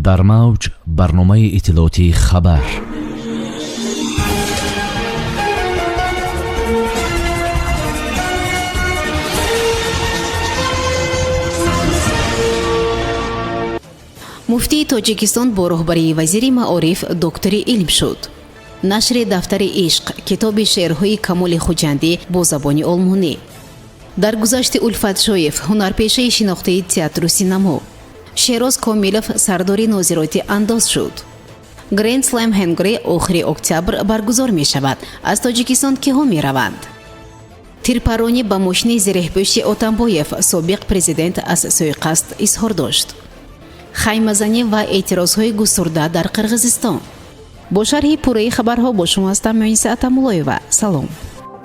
Дар мавҷ барномаи иттилоотии «Хабар». Муфтии Тоҷикистон бо роҳбарии вазири маориф доктори илм шуд. Нашри «Дафтари ишқ», китоби шеърҳои Камоли Хуҷандӣ бо забони олмонӣ. Даргузашти Улфатшоев, ҳунарпешаи шинохтаи театру синамо. Шероз Комилов сардори нозироти андоз шуд. Гренд Слэм Хенгри охири октябр баргузор мешавад. Аз Тоҷикистон киҳо мераванд? Тирпаронӣ ба мошини зиреҳпӯши Отамбоев, собиқ президент, аз сӯиқасд изҳор дошт. Хаймазанӣ ва эътирозҳои густурда дар Қирғизистон. Бо шарҳи пурраи хабарҳо бо шумо ҳастам Муниса Атамуллоева. Салом.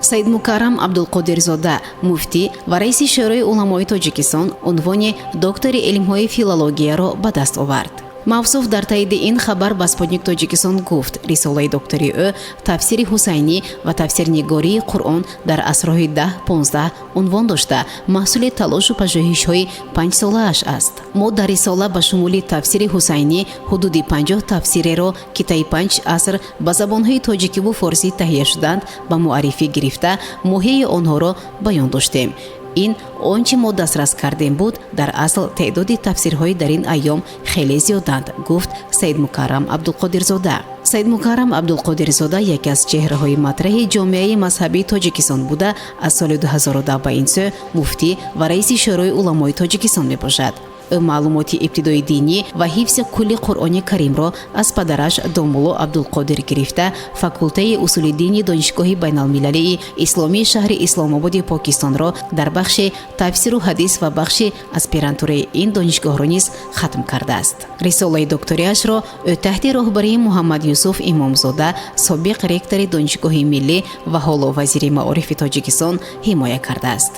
Саидмукаррам Абдулқодирзода, муфтӣ ва раиси Шӯрои уламои Тоҷикистон, унвони доктори илмҳои филологияро ба даст овард. Мавсуф дар таиди ин хабар ба «Спутник Тоҷикистон» гуфт, рисолаи доктори ӯ «Тафсири Ҳусайнӣ ва тафсирнигории Қуръон дар асрҳои 10-15» унвон дошта, маҳсули талошу пажӯҳишҳои 5-солааш аст. Мо дар рисола ба шумули тафсири Ҳусайнӣ ҳудуди 50 тафсиреро, ки таи 5 аср ба забонҳои тоҷикиву форсӣ таҳия шуданд, ба муаррифӣ гирифта, моҳияи онҳоро баён доштем. Ин он чи мо дастрас кардем буд. Дар асл теъдоди тафсирҳои дар ин айём хеле зиёданд, гуфт Саидмукаррам Абдулқодирзода. Саидмукаррам Абдулқодирзода яке аз чеҳраҳои матраҳи ҷомеаи мазҳабии Тоҷикистон буда, аз соли 2010 ба ин сӯ муфтӣ ва раиси Шӯрои уламои Тоҷикистон мебошад. Ӯ маълумоти ибтидои динӣ ва ҳифзи кулли Қуръони Каримро аз падараш домулло Абдулқодир гирифта, факултаи усули дини Донишгоҳи байналмилалии исломии шаҳри Исломободи Покистонро дар бахши тафсиру ҳадис ва бахши аспирантураи ин донишгоҳро низ хатм кардааст. Рисолаи докториашро ӯ таҳти роҳбарии Муҳаммад Юсуф Имомзода, собиқ ректори Донишгоҳи миллӣ ва ҳоло вазири маорифи Тоҷикистон, ҳимоя кардааст.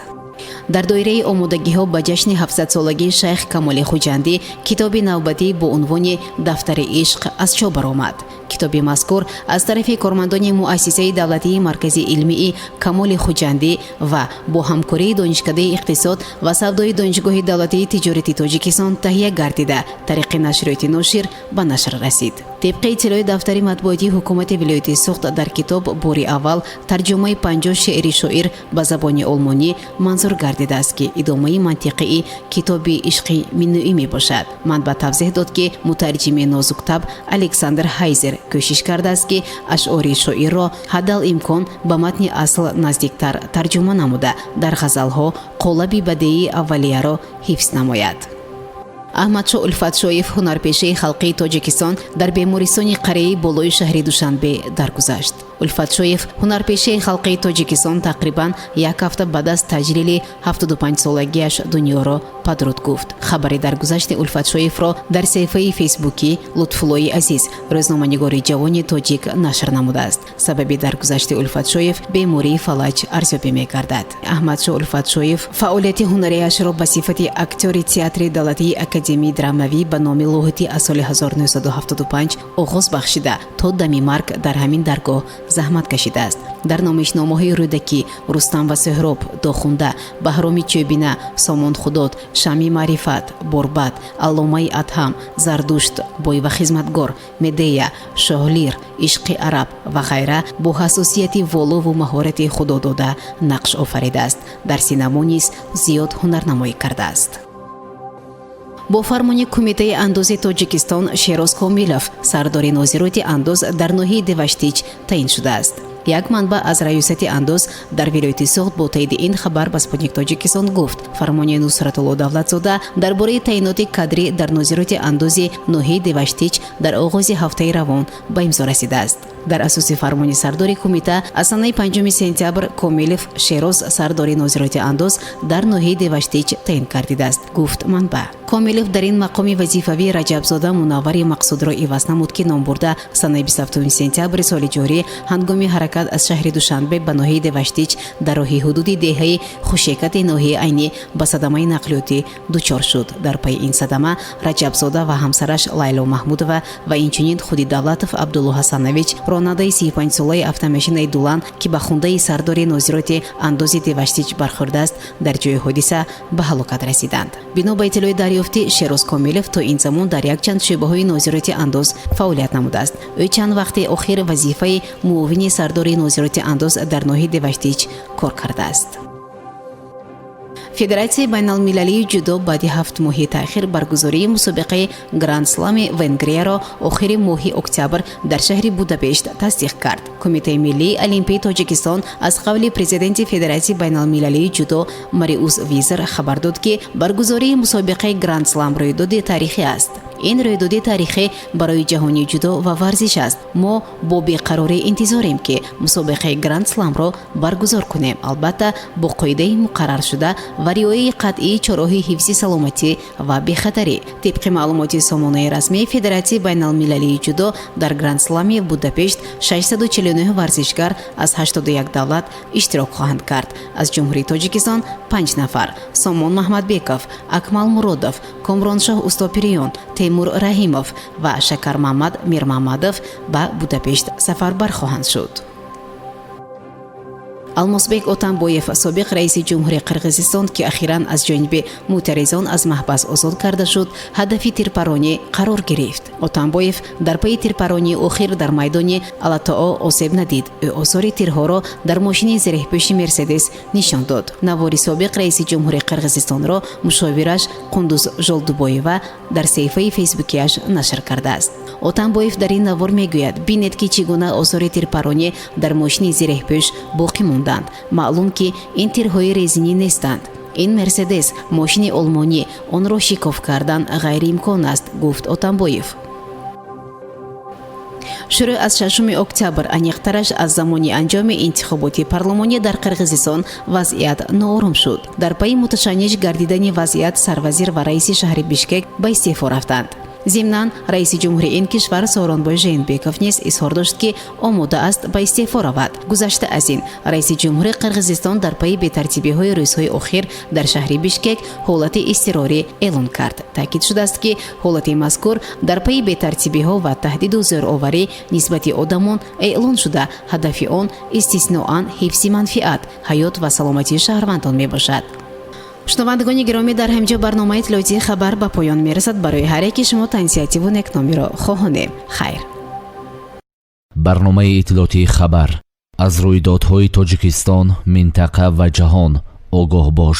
Дар доираи омодагиҳо ба ҷашни 700-солагии шайх Камоли Хуҷандӣ китоби навбатӣ бо унвони «Дафтари ишқ» аз чоп баромад. Китоби мазкур аз тарафи кормандони Муассисаи давлатии маркази илмии Камоли Хуҷандӣ ва бо ҳамкории Донишкадаи иқтисод ва савдои Донишгоҳи давлатии тиҷорати Тоҷикистон таҳия гардида, тариқи нашриёти «Ношир» ба нашр расид. Тибқи иттилои дафтари матбуотии ҳукумати вилояти Суғд, дар китоб бори аввал тарҷумаи 50 шеъри шоир ба забони олмонӣ манзур гардидааст, ки идомаи мантиқии китоби «Ишқи минӯӣ» мебошад. Манбаъ тавзеҳ дод, ки мутарҷими нозуктаб Александр Ҳайзер кӯшиш кардааст, ки ашъори шоирро ҳаддал имкон ба матни асл наздиктар тарҷума намуда, дар ғазалҳо қолаби бадеии аввалияро ҳифз намояд. Аҳмадшоҳ Улфатшоев, ҳунарпешаи халқии Тоҷикистон, дар бемористони қарияи болои шаҳри Душанбе даргузашт. Улфатшоев, ҳунарпешаи халқии Тоҷикистон, тақрибан як ҳафта баъд аз таҷлили 75-солагиаш дунёро падруд гуфт. Хабари даргузашти Улфатшоевро дар саҳифаи фейсбукӣ Лутфуллои Азиз, рӯзноманигори ҷавони тоҷик, нашр намудааст. Сабаби даргузашти Улфатшоев бемории фалаҷ арзёбӣ мегардад. Аҳмадшоҳ Улфатшоев фаъолияти ҳунариашро ба сифати актёри Театри давлатии академии драмавӣ ба номи Лоҳутӣ аз соли 1975 оғоз бахшида, то дами марг дар ҳамин даргоҳ заҳмат кашидааст. Дар намоишномаҳои Рӯдакӣ, Рустам ва Сӯҳроб, Дохунда, Баҳроми Чӯбина, Сомон Худод, Шамъи маърифат, Борбад, Алломаи Адҳам, Зардушт, Бой ва хизматгор, Медея, Шоҳлир, Ишқи араб ва ғайра бо ҳассосияти волову маҳорати худодода нақш офаридааст. Дар синамо низ зиёд ҳунарнамоӣ кардааст. Бо фармони Кумитаи андози Тоҷикистон Шероз Комилов сардори нозироти андоз дар ноҳияи Деваштич таъин шудааст. Як манбаъ аз Раёсати андоз дар вилояти Суғд бо таиди ин хабар ба «Спутник Тоҷикистон» гуфт, фармони Нусратулло Давлатзода дар бораи таъиноти кадрӣ дар нозироти андози ноҳияи Деваштич дар оғози ҳафтаи равон ба имзо расидааст. Дар асоси фармони сардори кумита аз санаи 5 сентябр Комилов Шероз сардори нозироти андоз дар ноҳияи Деваштич таъин гардидааст, гуфт манбаъ. Комилов дар ин мақоми вазифавӣ Раҷабзода Мунаввари Мақсудро иваз намуд, ки номбурда санаи 27 сентябри соли ҷорӣ ҳангоми ҳаракат аз шаҳри Душанбе ба ноҳияи Деваштич дар роҳи ҳудуди деҳаи Хушекати ноҳияи Айнӣ ба садамаи нақлиётӣ дучор шуд. Дар пайи ин садама Раҷабзода ва ҳамсараш Лайло Маҳмудова ва инчунин худи Давлатов Абдулло Ҳасанович, Ронандаи 35-солаи автомошинаи Дулан, ки ба хундаи сардори нозироти андози Деваштич бархӯрдааст, дар ҷои ҳодиса ба ҳалокат расиданд. Бино ба иттилои дарёфтӣ, Шероз Комилов то ин замон дар якчанд шӯъбаҳои нозироти андоз фаъолият намудааст. Ӯ чанд вақти охир вазифаи муовини сардори нозироти андоз дар ноҳияи Деваштич кор кардааст. Федератсияи байналмилалии ҷудо баъди 7 моҳи таъхир баргузории мусобиқаи Гранд-слами Венгрияро охири моҳи октябр дар шаҳри Будапешт тасдиқ кард. Кумитаи миллии олимпии Тоҷикистон аз қавли президенти Федератсияи байналмилалии ҷудо Мариус Визер хабар дод, ки баргузории мусобиқаи Гранд-слам рӯйдоди таърихӣ аст. Ин рӯйдоди таърихӣ барои ҷаҳони ҷудо ва варзиш аст. Мо бо беқарорӣ интизорем, ки мусобиқаи Гранд-сламро баргузор кунем, албатта, бо қоидаи муқарраршуда ва риояи қатъии чораҳои ҳифзи саломатӣ ва бехатарӣ. Тибқи маълумоти сомонаи расмии Федератсияи байналмилалии ҷудо, дар Грандслами Будапешт 649 варзишгар аз 81 давлат иштирок хоҳанд кард. Аз Ҷумҳурии Тоҷикистон панҷ нафар: Сомон Маҳмадбеков, Акмал Муродов, Комроншоҳ Устопириён, Темур Раҳимов ва Шакармамад Мирмамадов ба Будапешт сафарбар хоҳанд шуд. Алмосбек Отамбоев, собиқ раиси ҷумҳури Қирғизистон, ки ахиран аз ҷониби мӯътаризон аз маҳбас озод карда шуд, ҳадафи тирпаронӣ қарор гирифт. Отамбоев дар пайи тирпаронии охир дар майдони Алатоо осеб надид. Ӯ осори тирҳоро дар мошини зиреҳпӯши Мерседес нишон дод. Навори собиқ раиси ҷумҳури Қирғизистонро мушовираш Қундуз Жолдубоева дар саҳифаи фейсбукиаш нашр кардааст. Отамбоев дар ин навор мегӯяд: «Бинед, ки чӣ гуна осори тирпаронӣ дар мошини зиреҳпӯш боқӣ монданд. Маълум, ки ин тирҳои резинӣ нестанд. Ин Мерседес мошини олмонӣ, онро шикоф кардан ғайриимкон аст», гуфт Отамбоев. Шурӯъ аз 6 октябр, аниқтараш аз замони анҷоми интихоботи парлумонӣ дар Қирғизистон, вазъият ноором шуд. Дар пайи муташанниҷ гардидани вазъият сарвазир ва раиси шаҳри Бишкек ба истеъфо рафтанд. Зимнан, раиси ҷумҳури ин кишвар Сооронбой Жээнбеков низ изҳор дошт, ки омода аст ба истеъфо равад. Гузашта аз ин, раиси ҷумҳури Қирғизистон дар пайи бетартибиҳои рӯзҳои охир дар шаҳри Бишкек ҳолати изтирорӣ эълон кард. Таъкид шудааст, ки ҳолати мазкур дар пайи бетартибиҳо ва таҳдиду зӯроварӣ нисбати одамон эълон шуда, ҳадафи он истисноан ҳифзи манфиат, ҳаёт ва саломатии шаҳрвандон мебошад. Шунавандагони гиромӣ, дар ҳамин ҷо барномаи иттилоотии «Хабар» ба поён мерасад. Барои ҳар яки шумо тансиҳативу некномиро хоҳонем. Хайр. Барномаи иттилоотии «Хабар». Аз рӯйдодҳои Тоҷикистон, минтақа ва ҷаҳон огоҳ бош.